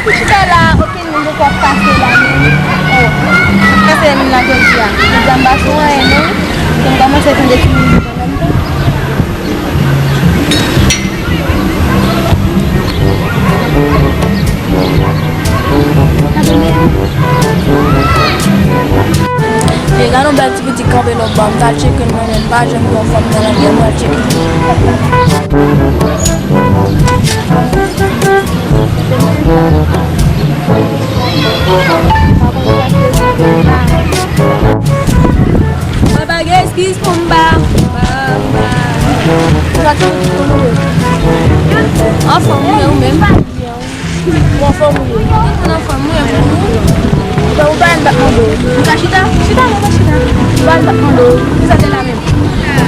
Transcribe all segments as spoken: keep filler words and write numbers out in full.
Chita la, okenn moun poko ap pase la, non. Oh, kase moun la jodi a. Jodi a m pa sou anyen, non. Ke m kòmanse tande ti mizik nan menm tan. E gade yon bèl ti pitit kanpe lòtbò a, m t al tcheke l mwen menm, m pa jwenn yon fanm nan lanbyè, m al tcheke l. Mwen pa gen eskiz pou m ba, ba, ba. Anfòm ou ye ou menm? Ou anfòm ou ye? Mwen anfòm, mwen anfòm. Bon, ou pa wè m t ap mande w. M ka chita? Chita, non, pa chita. Ou pa wè m t ap mande w. Kisa te la menm?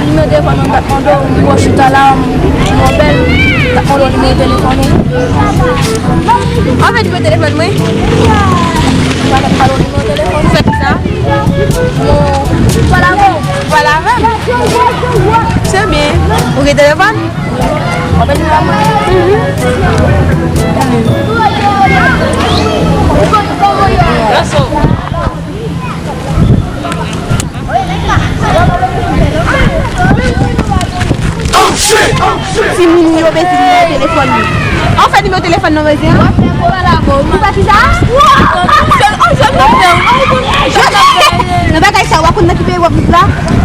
Nimewo telefòn mwen m t ap mande w, m wè w chita la, m wè w bèl, m t ap mande w nimewo telefòn ou. Anfèt, nimewo telefòn mwen. Ou pa t ap mande w nimewo telefòn, ou fè kisa? Ou pale avè m? Ou pale avè m? Se byen. Ou gen telefòn? Timoun yo bezwen nimewo telefòn li. An fè nimewo telefòn nan bezwen an? Pou fè kisa? Nan bagay sa, w ap konn nan ki peyi w ap viv la?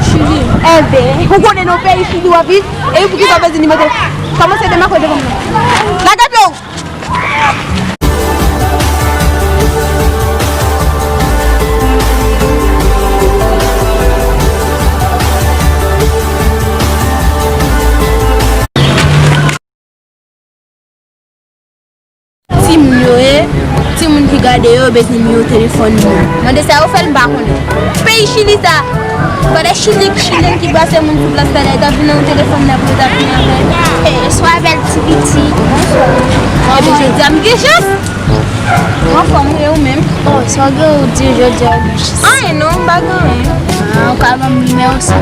Chili. Enben, ou konnen nan peyi Chili w ap viv? E poukisa w bezwen nimewo telefòn? Kòmanse demakre devan mwen. Lage dlo! Timoun yo ye, timoun ki gade yo bezwen nimewo telefòn nou. Mande sa yo fè l, m pa konnen. Peyi Chili sa, fòk de Chili, Chilyen ki pase moun sou plas la, yo t ap vin nan yon telefòn nan pou yo t ap vin avè l. Bonswa, bèl ti pitit. Bonswa. Epi jodi a m gen chans. Anfòm ou ye ou menm? Oh, sa w gen ou di jodi a ou gen chans? Anyen non, m pa gen anyen. Ah, ou ka ban m nimewo sa?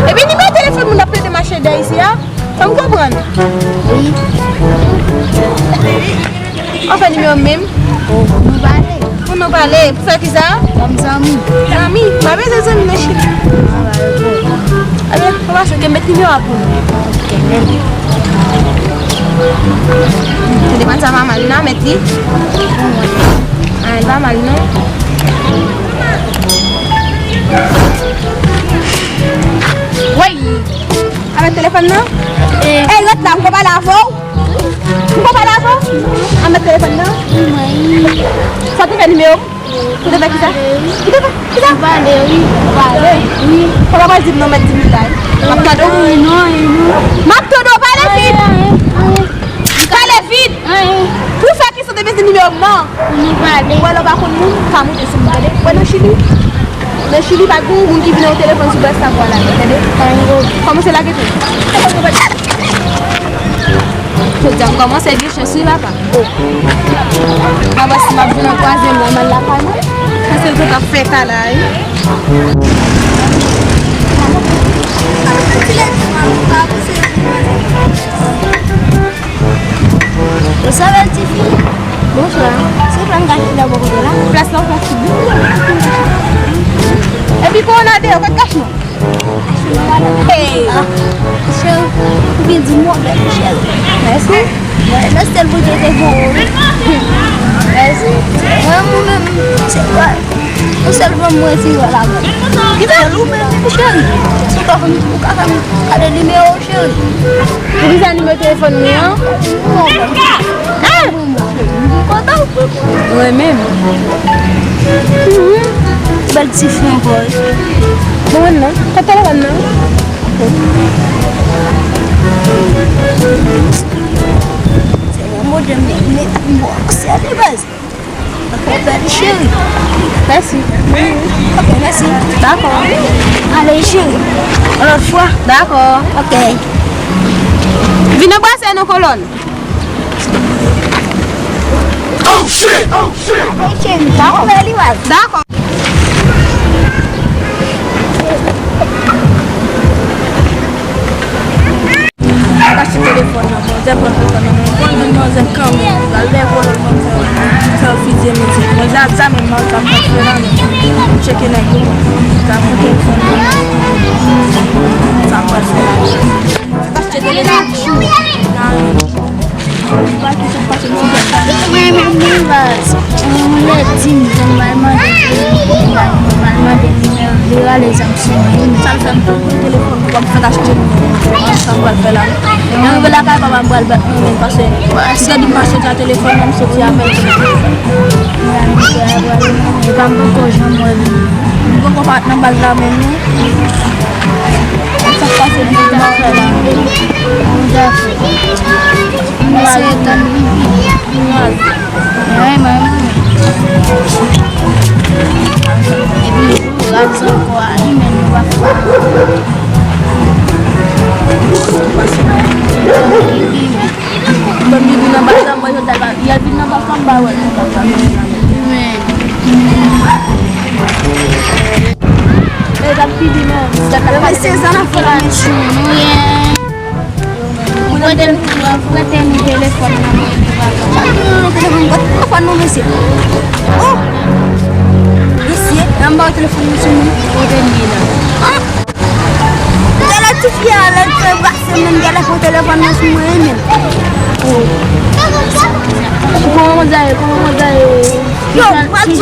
Epi nimewo telefòn moun ap plede mache dèyè isi a? Sa m konprann. Wi. Anfen, nimewo m menm. Oh, pou nou pale. Pou nou pale. Pou fè kisa? Kòm zanmi. Zanmi? M pa bezwen zanmi nan Chili. Ebyen, ou pase ke m met nimewo a pou nou. Ok, men. Telefòn sa pa mal non, met li. Ah, li pa mal non. Woy! Avèk telefòn nan? Ey, ret la, m ko pale avè w. M ko pale avè w. Avèk telefòn nan? Sa te fè nimewo m? Ou te fè kisa? Ou te fè kisa? Pale, wi. Pale? Wi. Fò pa di m non, mèt di m la. M ap tande w. Non, non. M ap tande w, pale vit. Pale vit. Pou fè kisa w te bezwen nimewo m nan? Pou nou pale. Ou wè lè w pa konn moun, pa monte sou moun, tande? Ou wè nan Chili? Nan Chili, pa gen moun ki vin nan yon telefòn sou plas la pou al lage, tande? Kòmanse lage tou. Jodi a m kòmanse gen chans wi, papa. Oh. M ap wè si m ap vin nan twazyèm la, m al lakay mwen. Paske l te ka fè tala, wi. Ou sa bèl tifi? Bonswa. Se plan gate la bò kote la. Plas la ou fè ti byen. Epi kowona deyò, kot gate nou? Hey. Ah, cheri, ou byen di m ou bèl, cheri. Mèsi. Nan sèl Bondye te bon. Mèsi. Mwen, mwen menm, se kwa? Ou sèl fanm mwen ti wè la mwen. Ki bèl ou menm, cheri. Ou ka fè m, ou ka fè m gade nimewo, cheri. Ou bizwen nimewo telefòn mwen an? Kontan? Mwen menm. Bèl ti fi ankò. Bon, non. Kot telefòn nan? Se yon modèl, men, men, bon, se ale baz. Bèl cheri. Mèsi. Ok, mèsi. Dakò. Ale, cheri. Yon lòt fwa. Dakò. Ok. Vin anbrase nou, kolòn. Oh, shit! Oh, shit! Ok, cheri. Dakò. Dakò. Al kache telefòn nan, manzè pran telefòn nan, men pran manzè kanmenm, al dèyè vòlò manzè yo. Mwen di a sa, men mwen sa m pral fè la, men m tcheke nèg yo. Sa m pran telefòn mwen. Sa m pral fè la. Achte telefòn. Mwen menm, mwen baz. Mwen lè di m, mwen pral mande, mwen pral mande nimewo, li rale zam sou mwen. Sa l fè m pran telefòn pou m fè achte. Sa m pral fè la. Mwen rive lakay papa m pral bat mwen menm, paske si se di m pa soti a telefòn nan, m soti avè l. Epa m poko janm wè li. M poko pa nan baz la menm non. Sa k pase m poko fè la. Mesye tann li. Wi, mwen menm. Epi raz ankò a li menm li pa fè. Ban m vin nan baz la, mwen jodi a, y al vin nan baz la, m pa wè l nan baz la. Men. E gad figi mwen. Mesye, sa n ap fè la, mesye? Mwen prete nou, prete nou telefòn nan, mwen li pa. Prete nou telefòn, prete telefòn nou, mesye. Oh! Mesye, an ba w telefòn, mesye, nou. Kote m ye la? Ah! Gade ti fi a, lè l fè brase menm, gade pou telefòn nan sou mwen menm. Kòman manzè ye? Kòman manzè ye? Yo, pa di.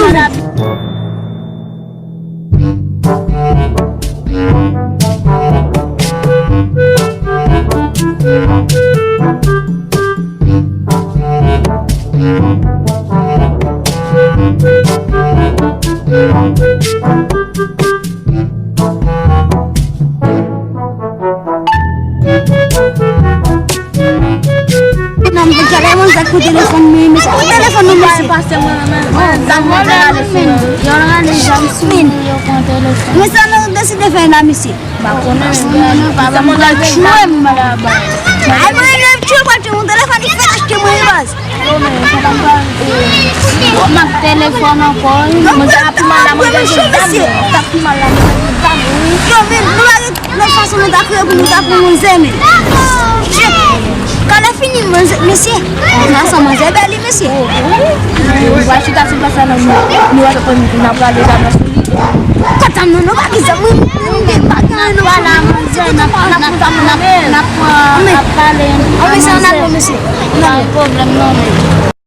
Non, men gade manzè ak telefòn, men, men sa telefòn nan, mesye. Pase mwen, men, men, zam mwen te rale sou mwen. Yo rale zam sou mwen, yo pran telefòn. Men sa nou deside fè la, mesye. Pa konnen, men, men, men, papa m pral tchwe m la, baz. Ay, mwen, lè m tchwe, pral tchwe, mwen telefòn, li fè achte mwen, baz. Yo, men, papa m pral, e, yo, m ak telefòn ankò, wi. Mwen ta pi mal la, mwen gen zam, mwen ta pi mal la, mwen gen zam, wi. Yo, men, nou pa gen lòt fason nou ta kreye pou nou ta pran manzè, men. Shit. Kan lè fini, manzè, mesye. Sa, sa manzè bèl, wi, mesye. Ou va chita sou plas la, nan nou, nou va pran, n ap rale zam nan sou li. Kòt zam nan, nou pa gen zam, wi. N ap pale, an, men, sa, n ap pran, mesye. Pa gen pwoblèm, non, men.